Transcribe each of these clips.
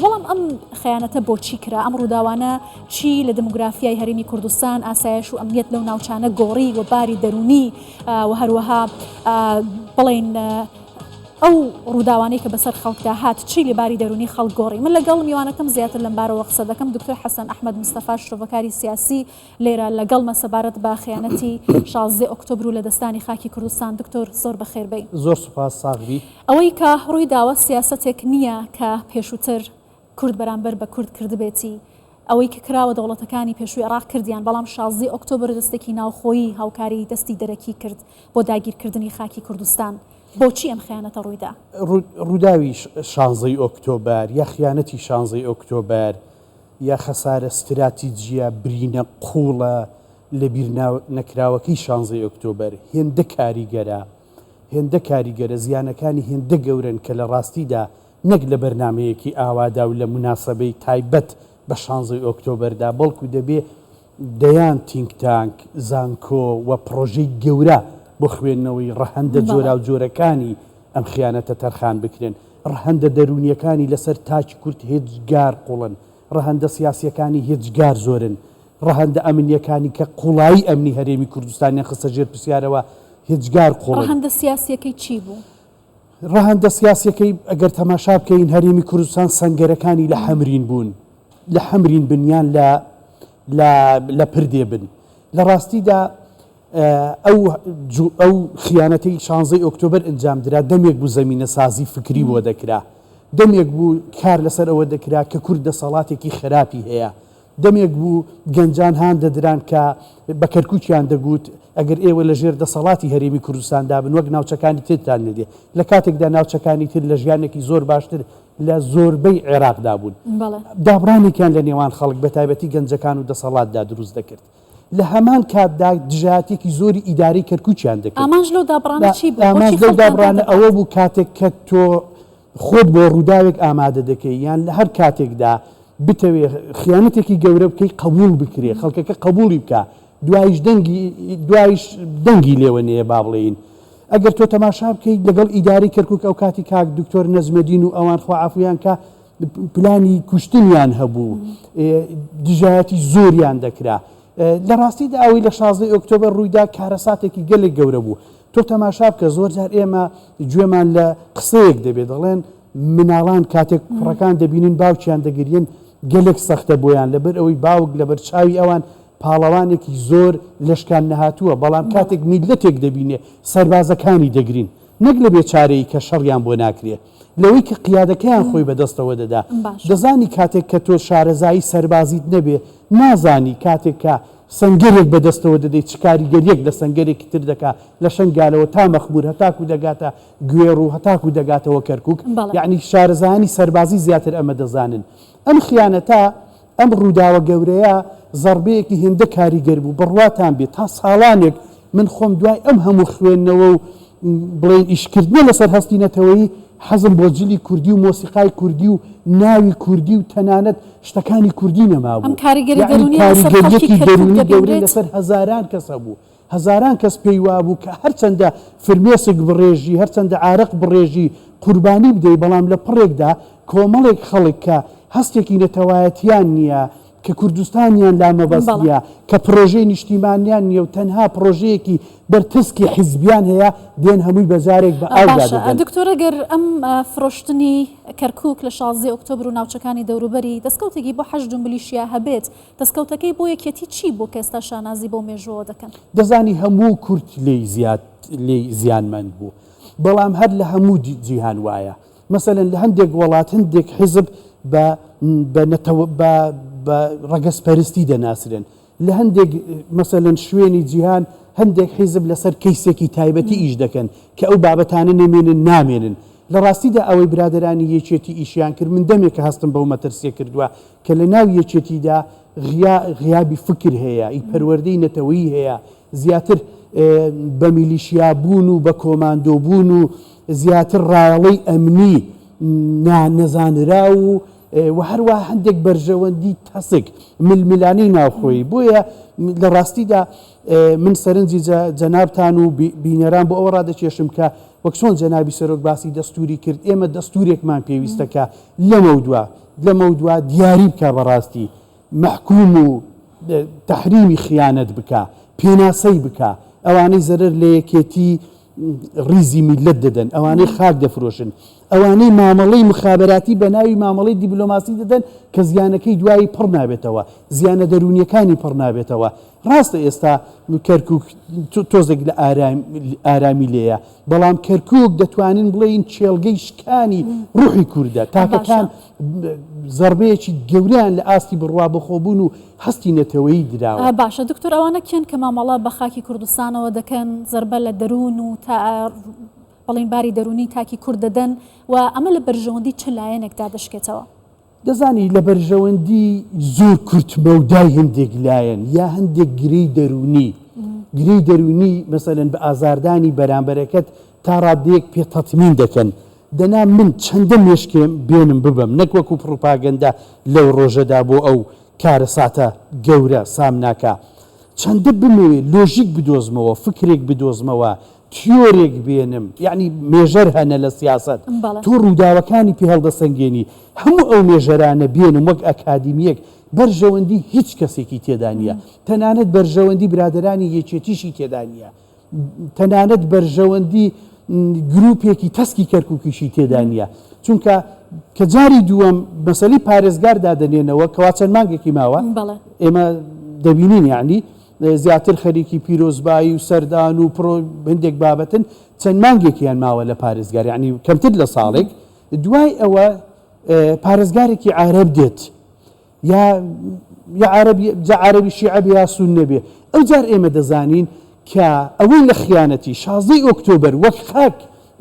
بەڵام ئەم خەیانەتە بۆچی کرا؟ ئەم ڕووداوانە چی لە دموگرافیای هەرێمی کوردستان، ئاسایش و ئەمنیەت لەو ناوچانە گۆڕی و باری دەروونی و هەروەها بڵێین ئەو ڕووداوانەی کە بەسەر خەڵکدا هات چی لە باری دەروونی خەڵک گۆڕی؟ من لەگەڵ میوانەکەم زیاتر لەم بارەوە قسە دەکەم، دکتۆر حەسەن ئەحمەد مستەفا شرۆڤەکاری سیاسی لێرە لەگەڵمە سەبارەت بە خەیانەتی 16 ئۆکتۆبر و لەدەستدانی خاکی کوردستان. دکتۆر زۆر بەخێر بێی. زۆر سوپاس، ساغ بی. ئەوەی کە ڕووی داوە سیاسەتێک نییە کە پێشووتر کورد بەرامبەر بە کورد کردبێتی، ئەوەی کە کراوە دەوڵەتەکانی پێشووی عێراق کردیان، بەڵام شازدەی ئۆکتۆبر دەستێکی ناوخۆیی هاوکاری دەستی دەرەکی کرد بۆ داگیرکردنی خاکی کوردستان. بۆچی ئەم خەیانەتە ڕوویدا؟ ڕووداوی شانزەی ئۆکتۆبەر یا خیانەتی شانزەی ئۆکتۆبەر یا خەسارە ستراتیجییە برینە قووڵە لەبیرنەکراوەکەی شانزەی ئۆکتۆبەر هێندە کاریگەرە، هێندە کاریگەرە، زیانەکانی هێندە گەورەن کە لە ڕاستیدا نەک لە بەرنامەیەکی ئاوادا و لە موناسەبەی تایبەت بە شانزەی ئۆکتۆبەردا بەڵکو دەبێ دەیان think tank، زانکۆ و پڕۆژەی گەورە بۆ خوێندنەوەی ڕەهەندە جۆراوجۆرەکانی ئەم خیانەتە تەرخان بکرێن. ڕەهەندە دەروونییەکانی لەسەر تاکی کورد هێجگار قووڵن، ڕەهەندە سیاسییەکانی هێجگار زۆرن، ڕەهەندە ئەمنییەکانی کە قووڵایی ئەمنی هەرێمی کوردستانیان خستە ژێر پرسیارەوە هێجگار قووڵن. ڕەهەندە سیاسییەکەی چی بوو؟ ڕەهەندە سیاسییەکەی ئەگەر تەماشا بکەین هەرێمی کوردستان سەنگەرەکانی لە حەمرین بوون، لە حەمرین بن یان لە لە لە پردێ بن. لە ڕاستیدا ئەو ئەو خیانەتەی شانزەی ئۆکتۆبەر ئەنجام درا دەمێک بوو زەمینەسازی فکری بۆ دەکرا. دەمێک بوو کار لەسەر ئەوە دەکرا کە کورد دەسەڵاتێکی خراپی هەیە. دەمێک بوو گەنجان هان دەدران کە بە کەرکوکیان دەگوت ئەگەر ئێوە لە ژێر دەسەڵاتی هەرێمی کوردستاندا بن وەک ناوچەکانی ترتان لێ دێ لە کاتێکدا ناوچەکانی تر لە ژیانێکی زۆر باشتر لە زۆربەی عێراقدا بوون. دابڕانێکیان لە نێوان خەڵک بە تایبەتی گەنجەکان و دەسەڵاتدا دروست دەکرد. لە هەمان کاتدا دژایەتیەکی زۆری ئیدارەی کەرکوکیان دەکرد. ئامانج لەو دابڕانە چی بوو؟ ئامانج لەو دابڕانە ئەوە بوو کاتێک کە تۆ خۆت بۆ ڕووداوێک ئامادە دەکەی یان لە هەر کاتێکدا بتەوێ خیانەتێکی گەورە بکەی قبوڵ بکرێ خەڵکەکە قبوڵی بکا دوایش دەنگی دوایش دەنگی لێوە نەیە با بڵێین ئەگەر تۆ تەماشا بکەیت لەگەڵ ئیدارەی کەرکوک ئەو کاتی کاک دکتۆر نەجمەدین و ئەوان خوا عەفویان کا پلانی کوشتنیان هەبوو دژایەتی زۆریان دەکرا لە ڕاستیدا ئەوەی لە 16 ئۆکتۆبەر ڕوویدا کارەساتێکی گەلێک گەورە بوو تۆ تەماشا بکە زۆر جار ئێمە گوێمان لە قسەیەک دەبێت دەڵێن مناڵان کاتێک کوڕەکان دەبینن باوکیان دەگریێن گەلێک سەختە بۆیان لەبەر ئەوەی باوک لەبەر چاوی ئەوان پاڵەوانێکی زۆر لەشکان نەهاتووە بەڵام کاتێک میللەتێک دەبینێ سەربازەکانی دەگرین نەک لە بێچارەیی کە شەڕیان بۆ ناکرێ لەوەی کە قیادەکەیان خۆی بەدەستەوە دەدا دەزانی کاتێک کە تۆ شارەزایی سەربازیت نەبێ نازانی کاتێک کە سەنگەرێک بەدەستەوە دەدەی چ کاریگەریەک لە سەنگەرێکی تر دەکا لە شەنگالەوە تا مەخمور هەتاکو دەگاتە گوێڕ و هەتاکو دەگاتەوە کەرکوک یەعنی شارەزایانی سەربازی زیاتر ئەمە دەزانن ئەم خیانەتە ئەم ڕووداوە گەورەیە زەڕبەیەکی هێندە کاریگەر بوو، بڕواتان بێت تا ساڵانێک من خۆم دوای ئەم هەموو خوێندنەوە و بڵێین ئیشکردنە لەسەر هەستی نەتەوەیی، حەزم بۆ جلی کوردی و مۆسیقای کوردی و ناوی کوردی و تەنانەت شتەکانی کوردی نەمابوو. ئەم کاریگەری یەعنی دەروونیە لەسەر خەڵکی کاریگەرییەکی کەرکوک دەروونی گەورەی دەبینرێت؟ لەسەر هەزاران کەس هەبوو. هەزاران کەس پێی وابوو کە هەرچەندە فرمێسک بڕێژی، هەرچەندە عارەق بڕێژی، قوربانی بدەی، بەڵام لە پڕێکدا کۆمەڵێک خەڵک کە هەستێکی نەتەوایەتیان نییە، کە کوردستانیان لا مەبەست نییە، کە پڕۆژەی نیشتیمانیان نییە و تەنها پڕۆژەیەکی بەرتەسکی حیزبیان هەیە، دێن هەمووی بە جارێک بە ئاودا باشە دەدەن. دکتۆر ئەگەر ئەم فرۆشتنی کەرکوک لە شازدەی ئۆکتۆبر و ناوچەکانی دەوروبەری دەستکەوتێکی بۆ حەشد و ملیشیا هەبێت، دەستکەوتەکەی بۆ یەکێتی چی بوو کە ئێستا شانازی بەو مێژووەوە دەکەن؟ دەزانی هەموو کورد لێی زیاد لێی زیانمەند بوو بەڵام هەر لە هەموو جیهان وایە مەسەلەن لە هەندێک وەڵات هەندێک حیزب بە بە نەتەوە بە بە ڕەگەزپەرستی دەناسرێن لە هەندێک مەسەلەن شوێنی جیهان هەندێک حیزب لەسەر کەیسێکی تایبەتی ئیش دەکەن کە ئەو بابەتانە نەمێنن نامێنن لە ڕاستیدا ئەوەی برادەرانی یەکێتی ئیشیان کرد من دەمێکە هەستم بەو مەترسیە کردووە کە لە ناو یەکێتیدا غیا غیابی فکر هەیە، ی پەروەردەی نەتەوەیی هەیە، زیاتر بە میلیشیا بوون و بە کۆماندۆ بوون و زیاتر ڕایەڵەی ئەمنی نا نەزانراو و و هەروەها هەندێک بەرژەوەندی تەسک، ململانێی ناوخۆیی. بۆیە لە ڕاستیدا من سەرنجی جەنابتان و بینەران بۆ ئەوە ڕادەکێشم کە وەک چۆن جەنابی سەرۆک باسی دەستووری کرد، ئێمە دەستوورێکمان پێویستە کە لەمەودوا. لەمەودوا دیاری بکا بەڕاستی مەحکوم و تەحریمی خیانەت بکا، پێناسەی بکا، ئەوانەی زەرەر لە یەکێتی ڕیزی میللەت دەدەن، ئەوانەی خاک دەفرۆشن، ئەوانەی مامەڵەی مخابەراتی بە ناوی مامەڵەی دیبلۆماسی دەدەن کە زیانەکەی دوایی پڕ نابێتەوە، زیانە دەروونیەکانی پڕ نابێتەوە. ڕاستە ئێستا کەرکوک تۆزێک لە ئارامی لێیە، بەڵام کەرکوک دەتوانین بڵێین کێڵگەی شکانی ڕوحی کوردە. تاکەکان زەڕبەیەکی گەورەیان لە ئاستی بڕوابەخۆبوون و هەستی نەتەوەیی دراوە. باشە دکتۆر ئەوانە کێن کە مامەڵە بە خاکی کوردستانەوە دەکەن، زەربە لە دەروون و تا بڵێین باری دەروونی تاکی کورد دەدەن و ئەمە لە بەرژەوەندی چ لایەنێکدا دەشکێتەوە؟ دەزانی لە بەرژەوەندی زۆر کورتمەودای هەندێک لایەن یا هەندێک گرێی دەروونی، گرێی دەروونی مەسەلەن بە ئازاردانی بەرامبەرەکەت تا ڕاددەیەک پێ تەتمین دەکەن، دەنا من چەندە مێشکێم بێنم ببەم نەک وەکو پڕوپاگەندە لەو ڕۆژەدا بۆ ئەو کارەساتە گەورە سامناکە چەندە بمەوێ لۆژیک بدۆزمەوە فکرێک بدۆزمەوە تیۆرێک بێنم یەعنی مێژەر هەنە لە سیاسەت تۆ ڕووداوەکانی پێ هەڵدەسەنگێنی هەموو ئەو مێژەرانە بێنم وەک ئەکادیمییەک بەرژەوەندی هیچ کەسێکی تێدا نییە تەنانەت بەرژەوەندی برادەرانی یەکێتیشی تێدا نییە تەنانەت بەرژەوەندی گروپێکی تەسکی کەرکوکیشی تێدا نییە چونکە کە جاری دووەم مەسەلی پارێزگار دادەنێنەوە کەوا چەند مانگێکی ماوە ئێمە دەبینین یعنی زیاتر خەریکی پیرۆزبایی و سەردان و پرۆ هندێک بابەتن چەند مانگێکیان ماوە لە پارێزگار یعنی کەمتر لە ساڵێک دوای ئەوە پارێزگارێکی عارەب دێت یا یا عەرەبی جا عەرەبی شیعە بێ یا سوننە بێ ئەوجار ئێمە دەزانین کە ئەوەی لە خیانەتی شازدەی ئۆکتۆبەر وەک خاک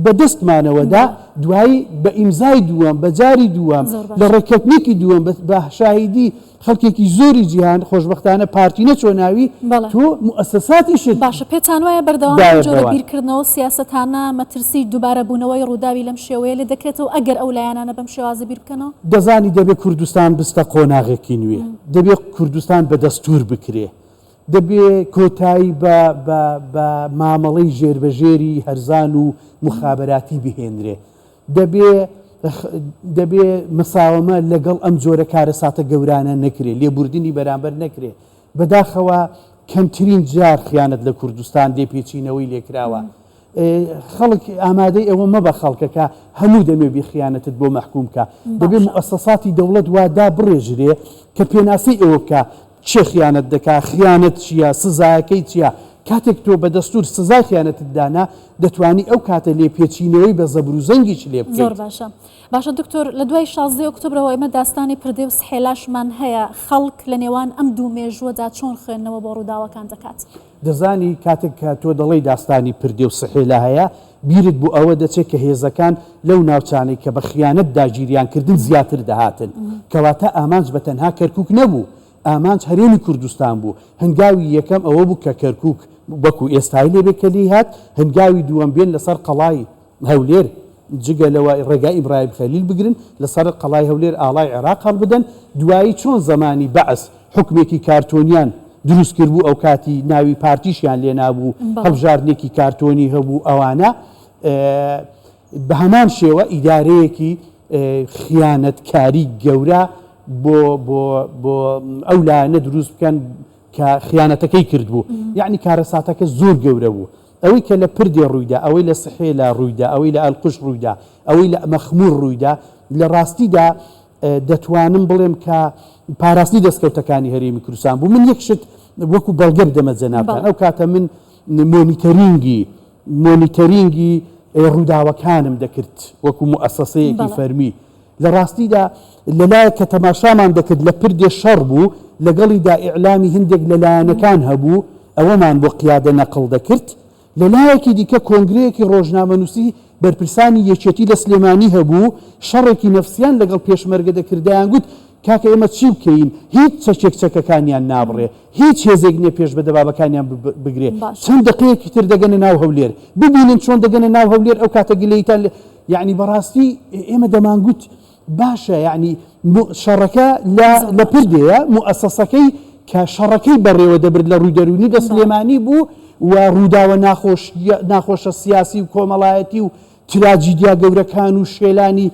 بە دەستمانەوە دا دوایی بە ئیمزای دووەم بە جاری دووەم لە ڕێککەوتنێکی دووەم بە شاهیدی خەڵکێکی زۆری جیهان خۆشبەختانە پارتی نەچوە ناوی تۆ موئەسەساتیشت باشە پێتان وایە بەردەوام ئەم جۆرە بیرکردنەوە و سیاسەتانە مەترسی دووبارەبوونەوەی ڕووداوی لەم شێوەیە لێ دەکرێتەوە ئەگەر ئەو لایەنانە بەم شێوازە بیر بکەنەوە؟ دەزانی دەبێ کوردستان بستە قۆناغێکی نوێ، دەبێ کوردستان بە دەستوور بکرێ، دەبێ کۆتایی بە بە بە مامەڵەی ژێربەژێری هەرزان و موخابەراتی بهێنرێ، دەبێ دەبێ مساوەمە لەگەڵ ئەم جۆرە کارەساتە گەورانە نەکرێ، لێبوردنی بەرامبەر نەکرێ. بەداخەوە کەمترین جار خیانەت لە کوردستان لێپێچینەوەی لێکراوە. خەڵک ئامادەی ئەوە مەبە خەڵکەکە هەموو دەمێ بی خیانەتت بۆ مەحکوم کا دەبێ موئەسەساتی دەوڵەت وا دابڕێژرێ کە پێناسەی ئەوە بکا کێ خیانەت دەکا خیانەت چییە سزایەکەی چییە کاتێک تۆ بە دەستور سزای خیانەتت دانا دەتوانی ئەو کاتە لێپێچینەوەی بە زەبروزەنگیش لێ بکەیت. زۆر باشە باشە دکتۆر لە دوای شازدەی ئۆکتۆبرەوە ئێمە داستانی پردێ و سحێلاشمان هەیە خەڵک لە نێوان ئەم دوو مێژووەدا چۆن خوێندنەوە بۆ ڕووداوەکان دەکات؟ دەزانی کاتێک کە تۆ دەڵێی داستانی پردێ و سحێلا هەیە، بیرت بۆ ئەوە دەچێت کە هێزەکان لەو ناوچانەی کە بە خیانەت داگیریان کردن زیاتر دەهاتن. کەواتە ئامانج بە تەنها کەرکوک نەبوو، ئامانج هەرێمی کوردستان بوو. هەنگاوی یەکەم ئەوە بوو کە کەرکوک وەکو ئێستای لێ بێ کە لێی هات، هەنگاوی دووەم بێن لەسەر قەڵای هەولێر جگە لەوە ڕێگای ئیبراهیم خەلیل بگرن لەسەر قەڵای هەولێر ئاڵای عێراق هەڵبدەن دوایی چۆن زەمانی بەعس حوکمێکی کارتۆنیان دروست کردبوو ئەوکاتی ناوی پارتیشیان لێ نابوو هەڵبژاردنێکی کارتۆنی هەبوو ئەوانە بە هەمان شێوە ئیدارەیەکی خیانەتکاری گەورە بۆ بۆ بۆ ئەو لایەنە دروست بکەن کە خیانەتەکەی کردبوو یەعنی کارەساتەکە زۆر گەورە بوو ئەوەی کە لە پردێ ڕوویدا ئەوەی لە سحێلا ڕوویدا ئەوەی لە ئەلقوش ڕوویدا ئەوەی لە مەخمور ڕوویدا لە ڕاستیدا دەتوانم بڵێم کە پاراستنی دەستکەوتەکانی هەرێمی کوردستان بوو من یەک شت وەکو بەڵگە بدەمە جەنابتان ئەو کاتە من مۆنیتەرینگی مۆنیتەرینگی ڕووداوەکانم دەکرد وەکو موئەسەسەیەکی فەرمی لە ڕاستیدا لەلایەک کە تەماشامان دەکرد لە پردێ شەڕ بوو، لەگەڵیدا ئیعلامی هەندێک لە لایەنەکان هەبوو، ئەوەمان بۆ قیادە نەقڵ دەکرد. لە لایەکی دیکە کۆنگرەیەکی ڕۆژنامەنووسی بەرپرسانی یەکێتی لە سلێمانی هەبوو، شەڕێکی نەفسیان لەگەڵ پێشمەرگە دەکرد، دەیانگوت کاکە ئێمە چی بکەین، هیچ چەکێک چەکەکانیان نابڕێ، هیچ هێزێک نییە پێش بە دەبابەکانیان بگرێ، چەند دەقەیەکی تر دەگەنە ناو هەولێر، ببینن چۆن دەگەنە ناو هەولێر ئەو کاتە گلەییتان لێ یەعنی بەڕاستی ئێمە دەمانگوت باشە یەعنی شەڕەکە لە لە پردێیە موئەسەسەکەی کە شەڕەکەی بەڕێوە دەبرد لە ڕووی دەروونی لە سلێمانی بوو و ڕووداوە ناخۆش ناخۆشە سیاسی و کۆمەڵایەتی و تراجیدیا گەورەکان و شێلانی.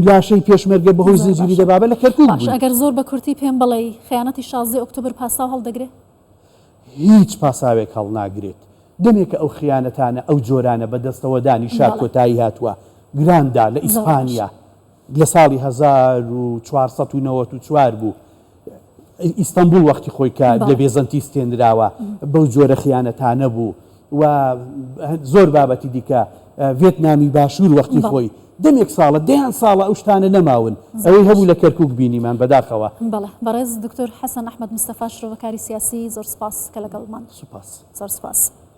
لاشەی پێشمەرگە بەهۆی زۆر زنجیری باشە. دەبابە لە کەرکوک باش بوون. ئەگەر زۆر بە کورتی پێم بڵێی خەیانەتی شازدەی ئۆکتۆبر پاساو هەڵدەگرێ؟ هیچ پاساوێک هەڵناگرێت. دەمێکە ئەو خیانەتانە ئەو جۆرانە بە دەستەوەدانی شار بەڵێ. کۆتایی هاتووە. گراندا لە زۆر باشە. ئیسپانیا لە ساڵی 1494 بوو. ئیستەنبوڵ وەختی خۆی کە لە بەڵێ. بێزەنتی ستێنراوە بەو جۆرە خیانەتانە بوو و زۆر بابەتی دیکە ڤێتنامی باشوور وەختی بەڵێ. خۆی دەمێک ساڵە دەیان ساڵە ئەو شتانە نەماون زۆر ئەوەی باش. هەبوو لە کەرکوک بینیمان بەداخەوە. بەڵێ بەڕێز دکتۆر حەسەن ئەحمەد مستەفا شرۆڤەکاری سیاسی زۆر سپاس کە لەگەڵمان. سوپاس. زۆر سپاس.